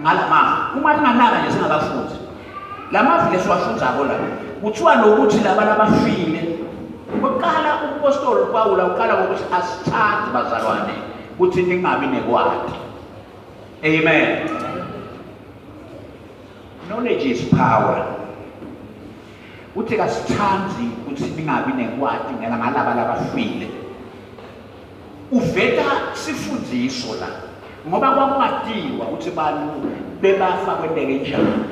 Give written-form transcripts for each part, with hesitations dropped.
Ngalamavi uma tinganaka nje singabafundzi lamavi lesiwafundzako la kuthiwa lokuthi laba labafile kuqala umpostoli Pawula uqala ngokuthi asithandi bazalwane ukuthi ningabi nekwati. Amen. Knowledge is power. Uthi kasithandi ukuthi ningabi nekwati ngalaba labafile. Uveta sifundiso la ngoba kwakungatiwa ukuthi bantu bebafa kwenteke njani.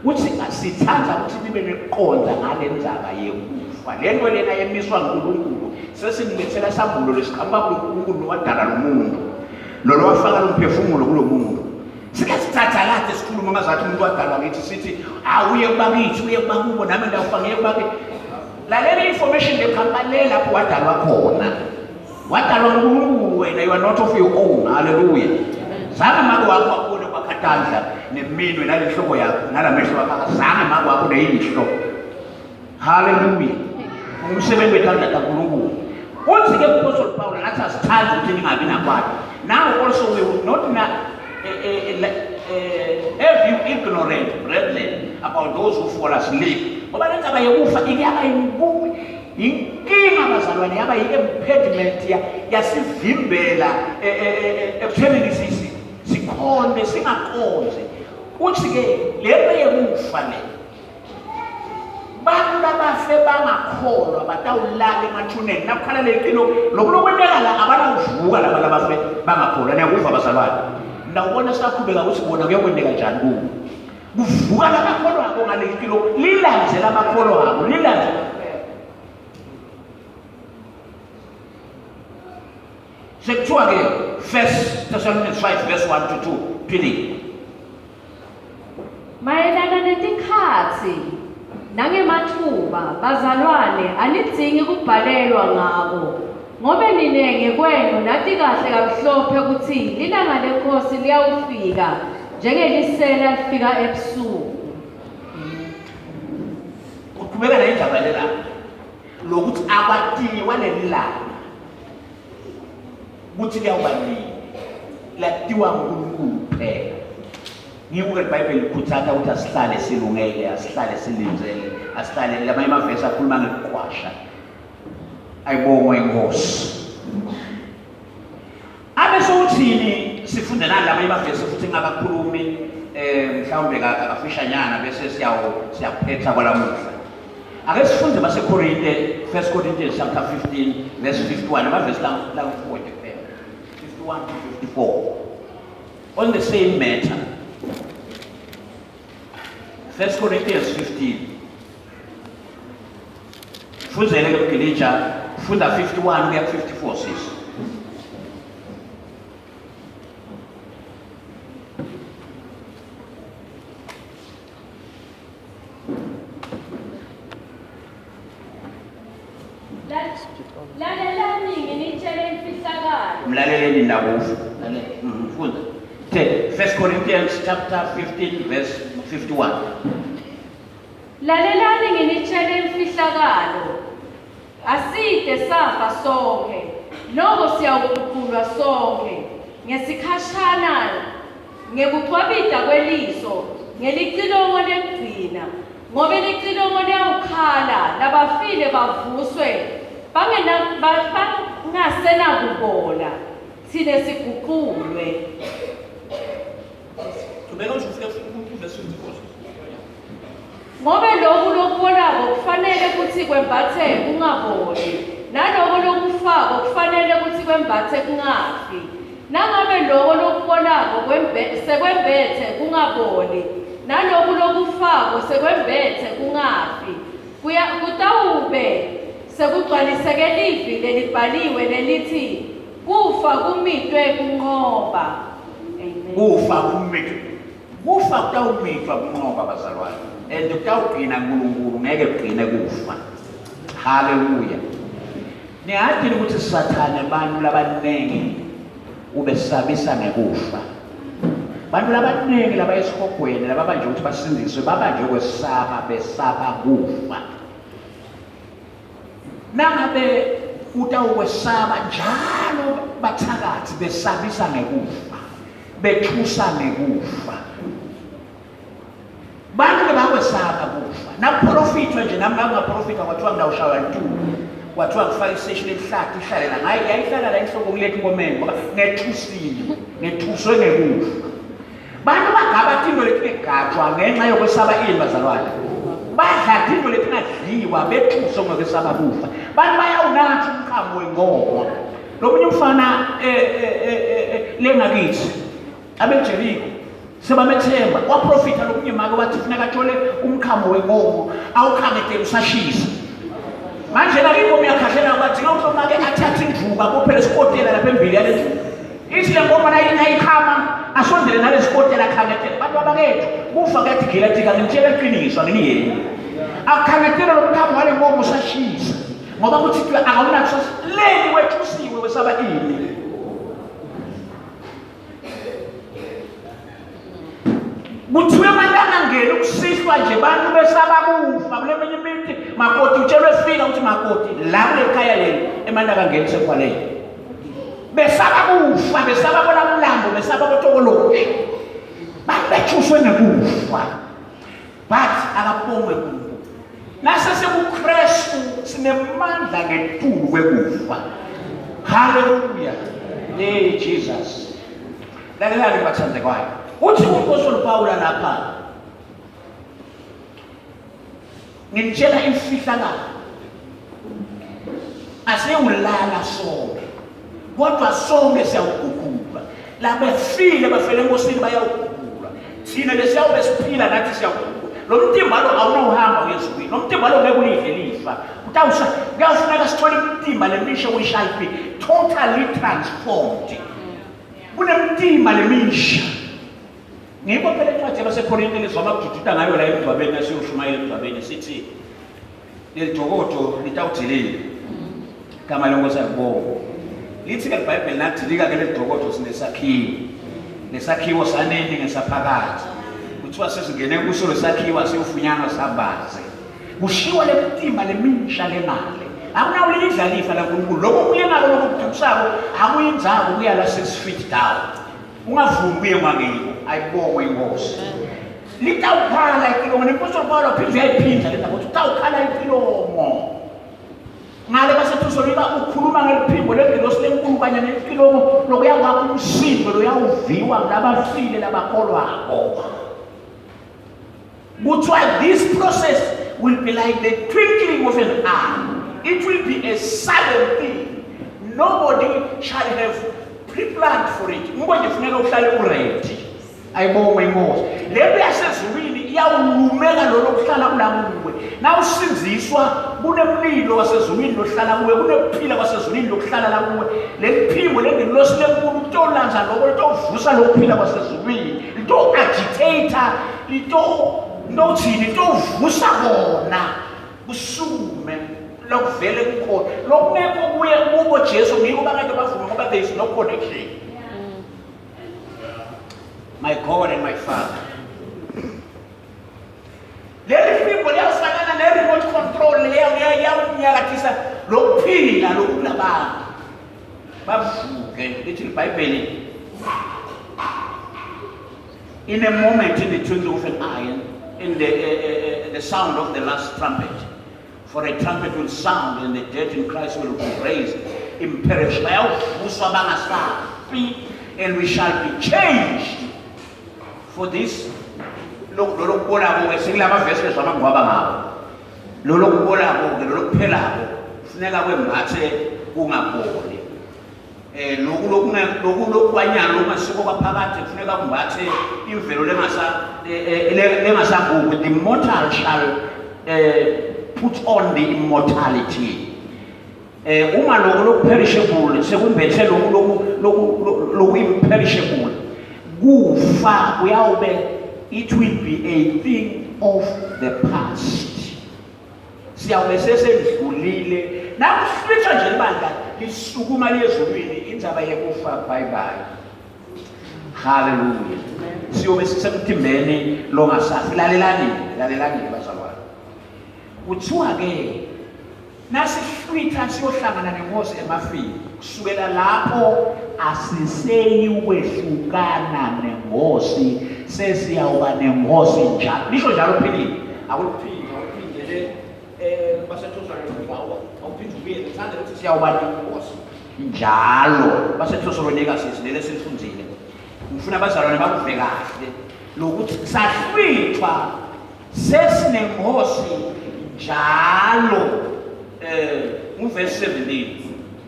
Uthi sithanda ukuthi nibe nekuqonda ngale ndzaba yekufa. Le nto lena yemiswa nguNkulunkulu sesinilethela sambulo lesiqhamuka kuNkulunkulu wadala lo muntu. Lolo wafaka lo mphefumulo kulo muntu. Sike sithatha kade sikhuluma ngazathi umuntu wadalwa ngithi sithi awuye kubakithi uye kubakubo nami ndawufa ngiye kubakithi. Lalela i-information leqhamuka le lapho wadalwa khona. Wadalwa nguNkulunkulu wena, you are not of your own. Hallelujah. Zange make wakho akubone kwakha tandla neminwe nalenhloko yakho nalamehlo wakho akazange make wakho neyihlo. Hallelujah. Umsebenzi wetandla kaNkulunkulu. Uthi ke uMpostoli Paul nathi asithandi ukuthi ningabi nakwakhe. Now also we would not na, eh, eh, eh, have you ignorant brethren about those who fall asleep. Ngoba le ndaba yokufa ike yaba inkinga bazalwane yaba yi-impediment yasivimbela ekuthenini sikhonde singakhonzi. Uthi-ke le nto yekufa le Bantu labafe bangakholwa batawulala emathuneni nakukhala leliqino lokhu lokwenteka la abanawuvuka laba labafe bangakholwa niyakuva bazalwane ndawubona saqhubeka ukuthi bona kuyokwenteka njani kubo kuvuka labakholwako ngaleli qino lilandze labakholwako lilandze sekuthiwa-ke First Thessalonians 5 verse 1 to 2 philile Mayelana netikhatsi nangematfuba, bazalwane, anidzingi kubhalelwa ngako, ngobe nine ngekwenu nati kahle kamhlophe kutsi lilanga leNkhosi liyawufika njengelisela lifika ebusuku. Uqhubeka nendaba lela lokuthi akwatiwa lelilanga ukuthi liyawuba nini latiwa nguNkulunkulu kuphela. Ngiko-ke iBhayibheli likhuthaza ukuthi asihlale silungele, asihlale silindzele, asihlale lamanye amavesi akhuluma ngekuqwasha. Ayibongwe inkosi. Abe sowuthini sifunde nani lamanye amavesi futhi ngingakakhulumi eh mhlawumbe kafishanyana bese siyawo siyaphetha kwalamuhla. Ake sifunde baseKorinte 1 Corinthians chapter 15 verse 51 amavesi langu-40 kuphela 51 to 54 on the same matter. 1 Corinthians 15. Fundzele ke Mgilija, funda 51 kuya ku 54 sisi. Lalelani nginitshele imfihlakalo. Mlaleleni nakufa. Mhm, funda. The 1 Corinthians chapter 15 verse 51. Lalelani nginitshele imfihlakalo. Aside safa sonke, noko siyawuguqulwa sonke ngesikhashana ngekucwabita kweliso, ngelicilongo lekugcina. Ngobe licilongo liyawukhala, labafile bavuswe bangasenakubola, tsine siguculwe. Qhubeka uze ufike kuvesi 54. Ngobe loku lokubolako kufanele kutsi kwembatse kungaboli, naloko lokufako kufanele kutsi kwembatse kungafi. Nangabe loko lokubolako sekwembetse kungaboli, naloku lokufako sekwembetse kungafi, kuya, kutawube sekugcwaliseke livi lelibhaliwe lelitsi, Kufa kumitwe kunqoba. Amen. Kufa kumitwe. Kufa kutawumitwa kunqoba bazalwane. And kutawugcina uNkulunkulu ngeke kugcine kufa. Haleluya. Niyati ukuthi Sathane abantu labaningi ubesabisa ngekufa. Bantu labaningi laba esihogweni lababanje ukuthi basindiswe babanje kwesaba besaba kufa. Nangabe utawukwesaba njalo bathakathi besabisa ngekufa. Bethusa ngekufa. Bantu bebakwesaba kufa. Nakuprofithwa nje nami ngakuprofitha kwathiwa ngidawushaywa litulu. Kwathiwa ngifake iseshi lelihlathi ihlale la. Ngayi yayihlala la inhloko kuletha inkomeni ngoba ngethusile, ngethuswe ngekufa. Bantu bagaba tinto letingegatshwa ngenxa yokwesaba ini bazalwane. Badla tinto letingadliwa bethuswe ngokwesaba kufa. Bantu bayawunatha umqamo wenkomo. Lomunye umfana eh, eh, eh, lengakithi abeJeriko sebamethemba waprofitha lomunye make wathi funeka athole umkhamo wenkomo awukhametele usashisa manje la inkomo iyakhahlela bathi ngawuthi make athathe indvuka abophele isikotela lapha embili yale ndvuka ithi le nkomo nayikhama asondele nale sikotela akhangetele bantu abakethu kufa kuyadigila jika ngimtshela iqiniso anginiyeni akhangetele lo mkhamo wale nkomo usashisa ngoba kuthi akawunakusasa leni wethusiwe wesaba ini Kuthiwe abantu angangeni ukusihlwa nje bantu besaba kufa kule minye imiti makoti utshelwe fika ukuthi makoti la kuleli khaya leli emanti akangeni sekwaleni besaba kufa besaba kolamlambo besaba kotokoloshi bantu bethuswe nekufa but akabongwe uNkulunkulu nasesekuKristu sinemandla ngetulu kwekufa haleluya hey Jesus lalelani bathandekayo uthi umpostoli Pawula lapha nginitshela imfihlakalo asiyewulala sonke kodwa sonke siyawuguqulwa labefile bafele enkosini bayawuguqulwa thina lesiyawube siphila nathi siyawuguqulwa lo mtimba lo awunawuhamba uye ezulwini lo mtimba lo ngeke ulidle lifa kutawusa kuyawufuneka sithole imitimba lemisha we shall be totally transformed kunemtimba lemisha ngikho phela incwadi yabaseKorinte lizwama kudududa ngayo la emgcwabeni nasiyoshumayela emgcwabeni sithi leli dokodo litawudilika igama lenkosi alibonga lithi-ke libhayibheli nadilika-ke leli dokodo sinesakhiwo nesakhiwo sanini ngesaphakathi kuthiwa sesingene kuso lesakhiwo asiyofunyanwa sambaze kushiwo lemitimba lemisha lemali akunawulidla lifa lankulunkulu lokho kuye ngako lokho kudukisako akuyinzako kuya la six feet down ungavumi kuye kwangiko ayibongwe inkosi litawukhala icilongo nempostoli Pawulo phinde uyayiphinda le ndaba uthi utawukhala icilongo ngale basethusolika ukhuluma ngeliphimbo lengelosi lenkulu kanye nelicilongo lokuya kwakho umsindo loyawuviwa ngulabafile labakholwako kuthiwa this process will be like the twinkling of an eye it will be a sudden thing nobody shall have pre-planned for it ngoba nje funeka uhlale uready ayibongwe inkosi le nto yasezulwini iyawulumeka lolo kuhlala kulakuwe nawusinziswa kunemlilo wasezulwini lohlala kuwe kunekuphila kwasezulwini lokuhlala lakuwe leli phimbo lengelosi lenkulu litolanza loko litovusa lokuphila kwasezulwini lito-agitator lito litothini litovusa kona kusukume lokuvele kukhona lokungekho kuye kubo Jesu ngiko bangeke bavume ngoba there is no connection My God and my Father. Leli phimbo liyafanana ne-remote control liyawunyakathisa lokuphila lokulabantu bavuke lithi libhayibheli in a moment in the twinkling of an eye in the, uh, uh, the sound of the last trumpet for a trumpet will sound and the dead in Christ will be raised imperishable bayawuvuswa bangasafi and we shall be changed for this lolo kubolako-ke sekulamavesi lezwamangwaba ngawo lolo kubolako-ke lolo kuphelako kufuneka kwembathe kungaboli eh lokhu lokhu lokwanyana lokungasiko kwaphakade kufuneka kumbathe imvelo lengasa eh, eh, lengasagugi the mortal shall eh, put on the immortality eh uma lokhu lokuperishable sekumbethe lokhu lokhu lokhu lokhu imperishable kufa kuyawube it will be a thing of the past siyawube sesedlulile nakuhlwithwa nje libandla lisukuma liye ezulwini indzaba yekufa bye bye haleluya siyobe sisemtimbeni longasafi lalelani lalelani bazalwane kuthiwa ke nasihlwitha siyohlangana nenkosi emafini. Kusukela lapho asiseyikwehlukana nengosi, sesiyawuba nengosi njalo. Lisho njalo philile. Akuliphinde, awuphindele eh baseThesalonika, awuphinde ubuye ngithanda ukuthi siyawuba nengosi njalo. BaseThesalonika sisi leli esilifundzile. Ngifuna abazalwane bakuve kahle lokuthi sahlwithwa sesinengosi njalo eh nguvesi 17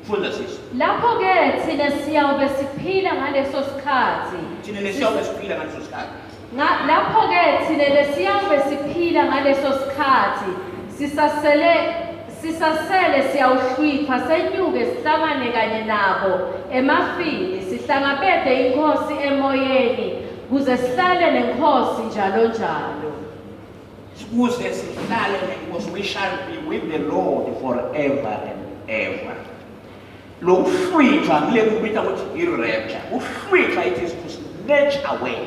funda sisi. Lapho ke thina siyawube siphila ngaleso sikhathi. Thina lesiyawube siphila ngaleso sikhathi. Lapho ke thina lesiyawube siphila ngaleso sikhathi sisasele sisasele siyawuhlwithwa senyuke sihlangane kanye nabo emafini sihlangabete inkosi emoyeni kuze sihlale nenkosi njalo njalo. Kuze sihlale nenkosi, we shall be with the Lord forever and ever. Lokuhlwithwa ngile kubita ukuthi i-rapture. Kuhlwithwa it is to snatch away.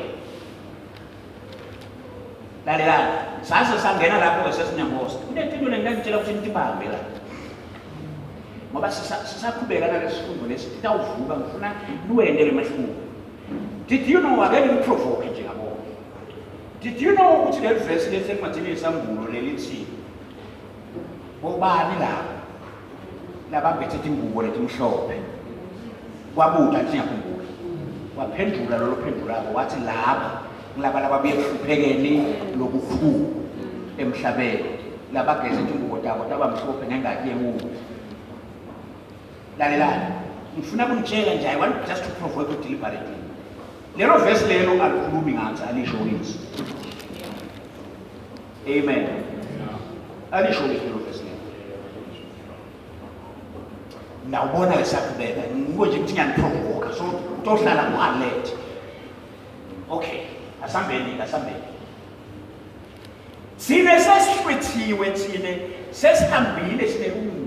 Lalelani, saze sangena lapho-ke sesinenkosi. Kunetinto lengingangitshela ukuthi nitibambe la. Ngoba sisaqhubeka nalesi sifundo lesi, sitawuvuka ngifuna niwente le mehluko. Did you know, ake ngikuprovoke nje ngabo. Did you know ukuthi leli verse lesencwadini yesambulo lelithi bobani labo labambethe tingubo letimhlophe kwabuta athi ngiyakhumbula waphendula lolo phendulako wathi laba ngilaba lababuye ekuhluphekeni lokukhulu emhlabeni labageze tingubo tabo taba mhlophe ngengati yewulu. Lalelani, ngifuna kunitshela nje, I want just to provoke you deliberately. Lelo verse lelo alikhulumi ngathi, alisho kithi. Amen. Alisho kithi lelo verse lelo. Nawubona ke siyaqhubeka, ngibuke nje ukuthi ngiyaniprovoka, so utohlala ku-alert. Okay, asambeni, asambeni. Thina sesihlwithiwe thina sesihambile sinelungelo.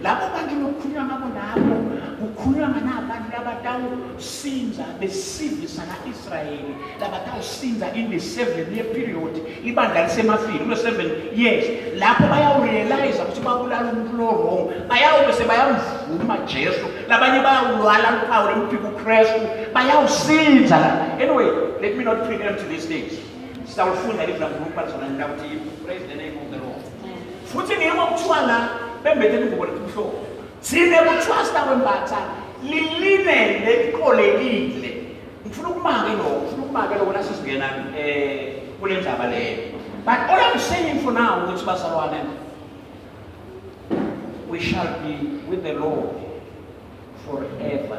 Labo bantu lokukhulunywa ngabo labo kukhulunywa nganabantu labatawusinza besive saka-Israyeli labatawusinza in the 7 year period ibandla lisemafini kule 7 years lapho bayawurealize ukuthi babulala umuntu lo wrong bayawube sebayamvuma Jesu labanye bayawulwala luphawu lemphiko uKristu bayawusinza la anyway let me not preempt these things. Sitawufunda livi laNkulunkulu bazalwane nitawuthi praise the name of the Lord. Futhi ngiko kuthiwa la bembethe ingubo letimhlophe. Thina kuthiwa sitakwembatha liline leliqolekile. Ngifuna ukumake lokho, ngifuna ukumake lokho nasizingena eh kule ndaba leyo. But all I'm saying for now ukuthi bazalwane we shall be with the Lord forever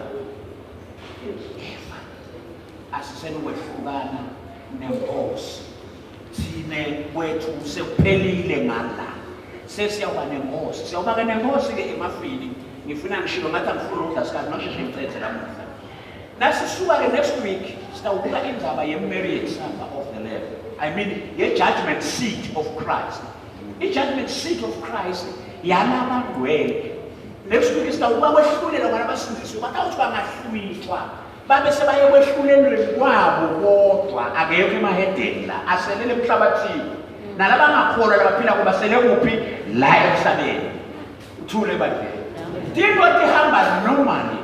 and ever. Asisenukwehlukana nenkosi. Thina kwethu sekuphelile ngala. Sesiyawuba nenkosi. Siyawuba ke nenkosi ke emafini. Ngifuna ngishilo ngathi angifuni ukudla sikhathi nosheshe ngicethe lamuhla. Nasisuka ke next week sitawubuka indaba ye-marriage supper of the Lamb. I mean ye-judgment seat of Christ. I-judgment seat of Christ yalabangcwele. Next week sitawubuka kwehlulela kwalabasindisiwe. Batawuthi bangahlwithwa babe sebaye kwehlulelweni kwabo kodwa akekho emahedeni la aselele emhlabathini nalabangakholwa labaphila kuba sele kuphi la emhlabeni uthule ebandleni tinto tihamba normally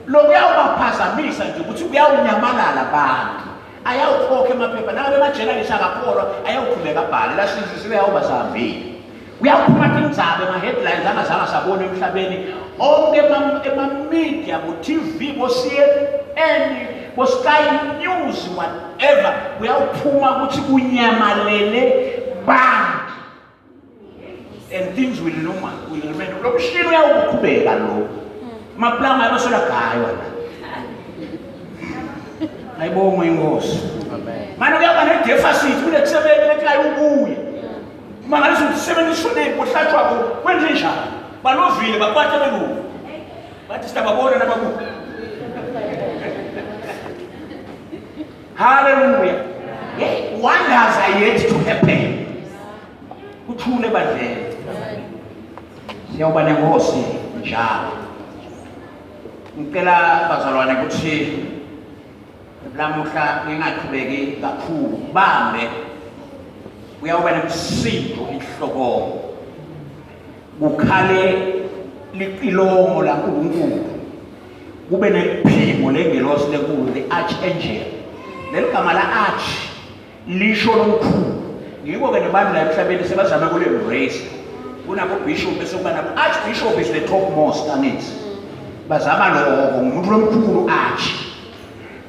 lokuyawubaphazamisa nje ukuthi kuyawunyamalala abantu ayawukhokha emaphepha nangabe emajenalisi akakholwa ayawuqhubeka abhale lasizisiwe yawuba sahambile Kuyaphuma tindzaba ema-headlines angazange asabona emhlabeni onke ema-media bo-TV bo-CNN bo-Sky News whatever kuyawuphuma ukuthi kunyamalele bantu and things will normal will remain lo mshini uyawuqhubeka lo maplanga ayosolagaywa la ayibongwe inkosi manje kuyaba ne-deficit kunekusebenzi lethi ayiwubuye Mangalisa ukuthi sebenziswe kuhlatshwa kwenze njani? Balovile bakwata belungu. Bathi sitababona nababuka. Hallelujah. Hey, wonders are yet to happen. Kuthule bandleni. Siyawuba nenkosi njalo. Ngicela bazalwane ukuthi Lamuhla ngingaqhubeki kakhulu bambe kuyawuba nemsindo inhlokomo kukhale licilongo laNkulunkulu. Kube neliphimbo lengelosi lenkulu, the archangel. Leli gama la arch lisho lomkhulu. Ngiko-ke nebantu la emhlabeni sebazame kule-embrace. Kunabo-bishop bese kuba nabo archbishop is the top most angithi. Bazama lokho ngumuntu lomkhulu arch.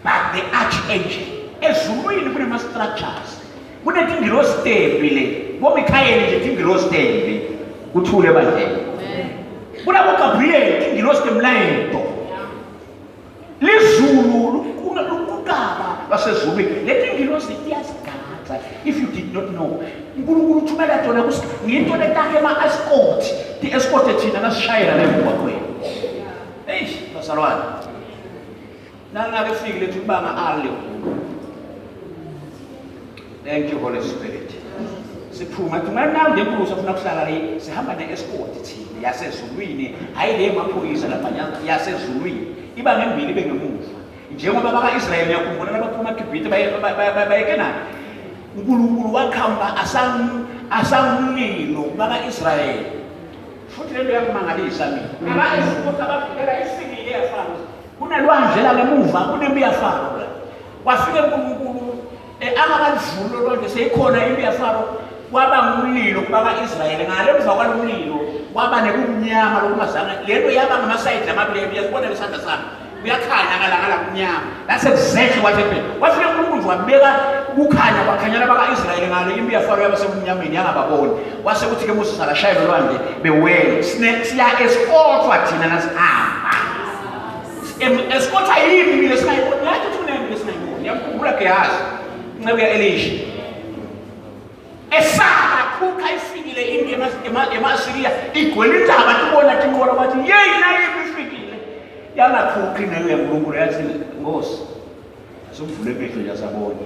But the archangel ezulwini kunema-structures. Kunetingilosi tembi le. BoMikhayeli nje tingilosi tembi. Kuthule ebandleni. Kunabo Gabriel tingilosi temlayeto. Lizulu luqaba lwasezulwini. Letingilosi tiyasigadza. If you did not know, uNkulunkulu uthumela tona ngento letakhe ema-escort. Ti-escort thina nasishayela la emgwaqweni. Eish, bazalwane. Nangake fiki lethu kubanga ale. Thank you Holy Spirit. Siphuma thina nawu nje sifuna kuhlala le sihamba ne-escort thina yasezulwini hayi le maphoyisa lapha yasezulwini iba ngembili ibe ngemuva njengoba baka-Israyeli ngiyakhumbula nabaphuma eGibhithe baye eKenani uNkulunkulu wakhamba asangumlilo baka-Israyeli futhi lento yangimangalisa mina aba-escort abavikela ifikile yafana Kunelwandle la ngemuva, kunempi yaFaro la. Kwafika uNkulunkulu eh, angakalivuli lolwandle seyikhona impi yaFaro kwaba ngumlilo kubaka-Israyeli ngale emva kwalo mlilo kwaba nekumnyama lokungazange le nto yaba ngamasayidi lamabili uyasibona lesandla sami kuyakhanya ngalangala kumnyama lase kuzehle kwathi phela wafika uNkulunkulu nje wabeka kukhanya kwakhanyela baka-Israyeli ngale impi yaFaro yaba sebumnyameni yangababoni kwase kuthi-ke Moses akashaye lolwandle bewele siya-escortwa thina nasihamba Escort yini mina singayiboni? Ngathi uthi unemi lesingayiboni. Yamkhumbula Gehazi, inceku ya-Elisha. Esaba khukha ifikile impi ema-Asiriya igcwele intaba tibona tinqola bathi yeyi nayi impi ifikile. Yangakhukhi inceku yaNkulunkulu yathi Nkosi asivule emehlo nje asabona.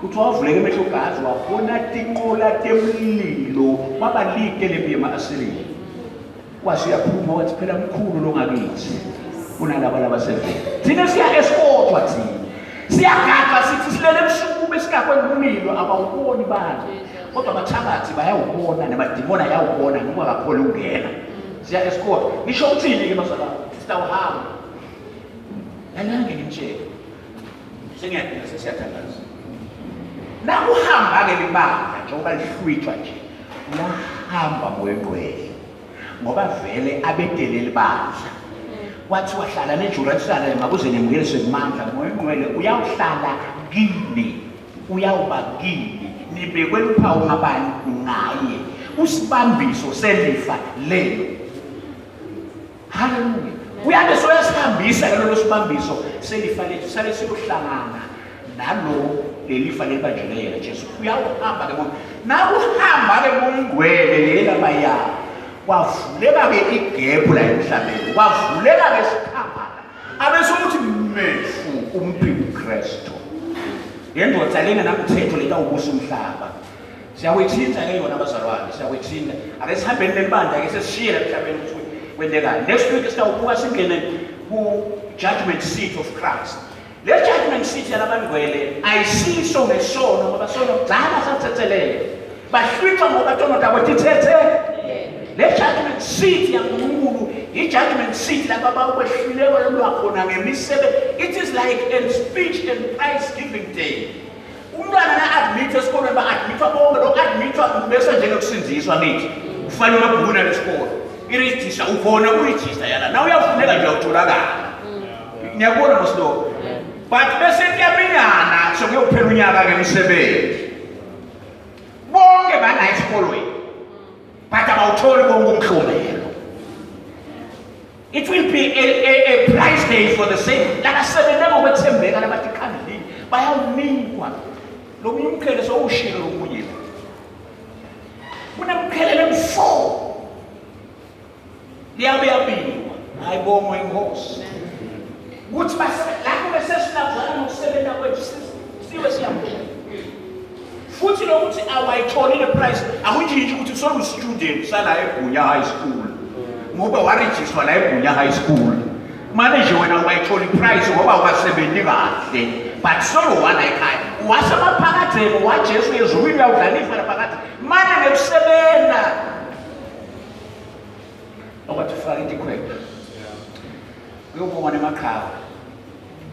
Kuthiwa wavuleka emehlo Gehazi wabona tinqola temlilo kwaba lide lempi yema-Asiriya. Wase uyaphuma wathi phela mkhulu lo ngakithi kunalaba labasevele. Thina siya escortwa thina. Siyagaxa sithi silele ebusuku besigakwe ngumlilo abawuboni bantu. Kodwa abathakathi bayawubona namadimoni ayawubona ngoba akakhona ukungena. Siya escort. Ngisho uthini ke bazalwane? Sitawuhamba. Lalelani ngimtshele. Sengiyadinga sesiyathandaza. Nakuhamba-ke libandla njengoba lihlwithwa nje, uyahamba moya ongcwele ngoba vele abedeleli bandla. Kwathiwa hlala neJerusalema kuze nemukeliswe kumandla moya ongcwele uyawuhlala kini, uyawuba kini, nibekwe luphawu ngabani? Ngaye. Usibambiso selifa lenu. Haleluya. Uyabe soyasihambisa ke lolo sibambiso selifa lethu sale siyohlangana nalo lelifa lelibanjelwe yena Jesu. Uyawuhamba ke moya. Nakuhamba ke moya ingcwele lela baya. Kwavuleka ke igebhu la emhlabeni. Kwavuleka ke isikhala. Abese uthi mefu umphiki uKristu. Yendoda lena namthetho letawubusa umhlaba. Siyakuyithinta ke yona bazalwane, siyakuyithinta. Ake sihambeni lelibandla ke sesishiye la emhlabeni ukuthi kwentekani. Next week sitawubuka singene ku judgment seat of Christ. Le judgment seat yalabangcwele ayisiso ngesono ngoba sono kudala sathethelele. Bahlwithwa ngoba tono tabo tithethe. Le judgment seat yaNkulunkulu i-judgment seat lapha abakwehluleko lwakhona ngemisebenzi. It is like a speech and prize giving day. Umntwana na-admit esikolweni ba-admithwa bonke lo admithwa bese njengokusindiswa ngithi ufane emabhukwini alesikolo irejista ukhona kurejista yala na uyafuneka nje uyawutholakala ngiyakubona mosiloko but bese kuyaminyana sekuyophela unyaka ngemisebenzi bonke bala esikolweni but abawutholi konke umhlomelo It will be a, a, a price day for the same. Labasebenze ngokwethembeka labathi khandlini bayawunikwa. Lo munye umqhele sowushilo lomunye. Kunemqhele lemfo. Liyabe yabiwa. Hayi bongwe inkosi. Kuthi base lapho bese sinazana nokusebenza kwethu siwe siyabonga. Futhi lokuthi awayitholi le price akuntshintshi ukuthi usolu student sala eGunya High School ngoba warejistwa la eGunya High School manje nje wena wayithola iprice ngoba ungasebenzi kahle but solo wala ekhaya wasemaphakadeni waJesu ezulwini uyawudlala ifa laphakade manje ngekusebenza okwathi faka intikhwepha. Kuyobongwa nemaqhawe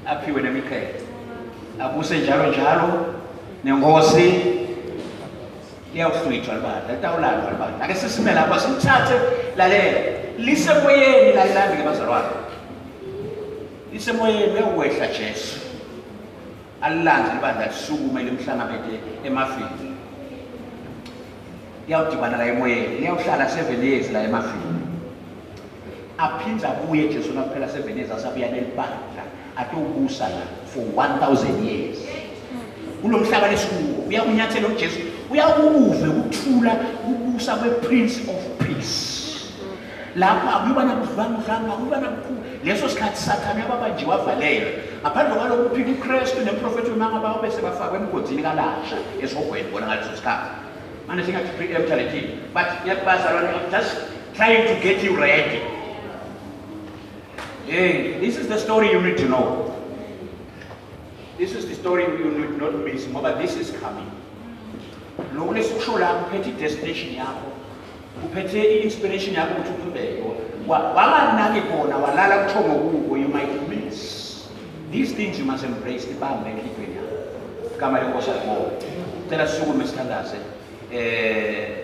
aphiwe nemiqhele abuse njalo njalo nenkosi liyawuhlwithwa libandla litawulandwa libandla. Ake sisime lapha simthathe, lalela, lisemoyeni lalelani ke bazalwane, lisemoyeni. Uyawukwehla Jesu alilandze libandla lisukume limhlangabete emafini, liyawudibana la emoyeni, liyawuhlala 7 years la emafini. Aphindze abuye Jesu nakuphela 7 years, asabuya nelibandla atobusa la for 1000 years kulo mhlaba lesikuwo. Uyakunyathela uJesu, uyakuve ukuthula kubusa kwe-Prince of Peace. Lapho akuyuba nakudlwangudlwangu, akuyuba nakukhulu. Leso sikhathi Sathane uyababanjiwe avalelwe, ngaphandle kwalokho uphika uKristu nemprofethi wemanga bawo bese bafakwe emgodini kalasha esihogweni bona ngaleso sikhathi. Manje singathi preempt le thing, but bazalwane, I'm just trying to get you ready. Hey, this is the story you need to know. This is the story you need not miss, ngoba this is coming. Lokhu lesikusho la kuphethe i-destination yakho, uphethe i-inspiration yakho ukuthi uqhubeke. Wanganaki khona walala buthongo kuko, you might miss these things. You must embrace, ibambe enhliziyweni yakho. Igama leNkosi alibonge. Cela sisukume sithandaze.